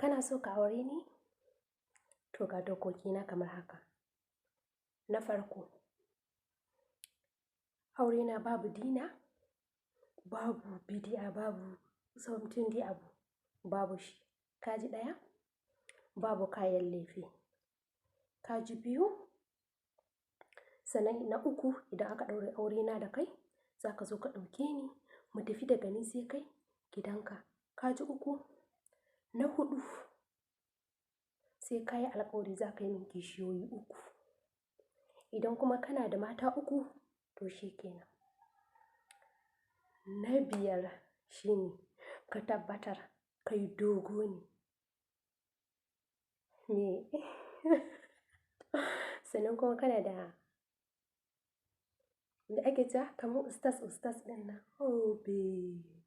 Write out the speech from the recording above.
Kana so ka aure ni? To ga dokokina kamar haka. Na farko, aurena babu dina, babu bidi'a, babu something dai abu, babu shi. Ka ji ɗaya? Babu kayan lefe. Ka ji biyu? Sannan na uku, idan aka ɗaura aurena da kai, za ka zo ka ɗauke ni mu tafi daga ni sai kai gidanka. Ka ji uku? Na huɗu, sai ka yi alkawari za ka yi min kishiyoyi uku. Idan kuma kana da mata uku, to shi ke nan. Na biyar shine ka tabbatar kai dogo ne. Me? Sannan kuma kana da, me ake cewa? Kamar ustaz ustaz ɗin nan. Oh babe.